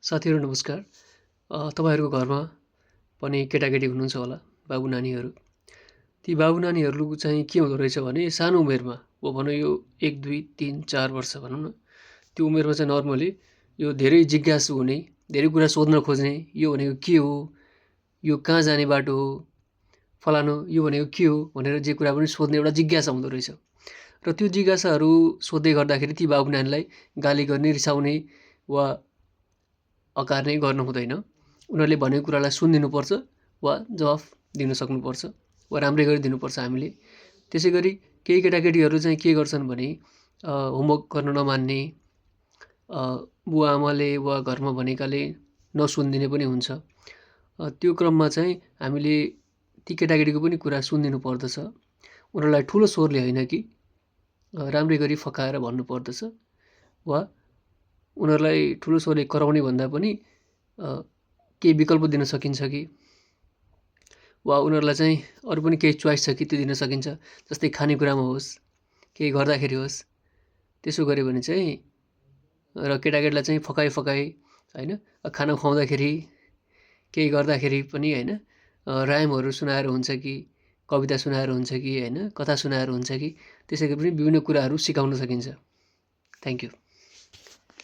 साथीहरू नमस्कार। तपाईँहरूको घरमा पनि केटाकेटी हुनुहुन्छ होला, बाबु नानीहरू। ती बाबु नानीहरू चाहिँ के हुँदो रहेछ भने सानो उमेरमा भनौँ यो 1, 2, 3, 4 वर्ष भनौँ न, त्यो उमेरमा चाहिँ नर्मली यो धेरै जिज्ञासु हुने, धेरै कुरा सोध्न खोज्ने, यो भनेको के हो, यो कहाँ जाने बाटो हो, फलानु यो भनेको के हो भनेर जे कुरा पनि सोध्ने एउटा जिज्ञासा हुँदो रहेछ। र त्यो जिज्ञासाहरू सोध्दै गर्दाखेरि ती बाबु नानीलाई गाली गर्ने, रिसाउने वा अकार्ने गर्नु हुँदैन। उनीहरूले भनेको कुरालाई सुनिदिनुपर्छ वा जवाफ दिन सक्नुपर्छ वा राम्रै गरी दिनुपर्छ हामीले। त्यसै गरी केही केटाकेटीहरू चाहिँ के गर्छन् भने होमवर्क गर्न नमान्ने, बुवा आमाले वा घरमा भनेकाले नसुनिदिने पनि हुन्छ। त्यो क्रममा चाहिँ हामीले ती केटाकेटीको पनि कुरा सुनिदिनु पर्दछ। उनीहरूलाई ठुलो स्वरले होइन कि राम्रै गरी फकाएर भन्नुपर्दछ वा उनीहरूलाई ठुलो स्वरले कराउने भन्दा पनि केही विकल्प दिन सकिन्छ कि वा उनीहरूलाई चाहिँ अरू पनि केही चोइस छ कि त्यो दिन सकिन्छ। जस्तै खानेकुरामा होस्, केही गर्दाखेरि होस्, त्यसो गऱ्यो भने चाहिँ र केटाकेटीलाई चाहिँ फकाइ होइन, खाना खुवाउँदाखेरि केही गर्दाखेरि पनि होइन, राइमहरू सुनाएर हुन्छ कि कविता सुनाएर हुन्छ कि होइन, कथा सुनाएर हुन्छ कि त्यसै गरी पनि विभिन्न कुराहरू सिकाउन सकिन्छ। Thank you.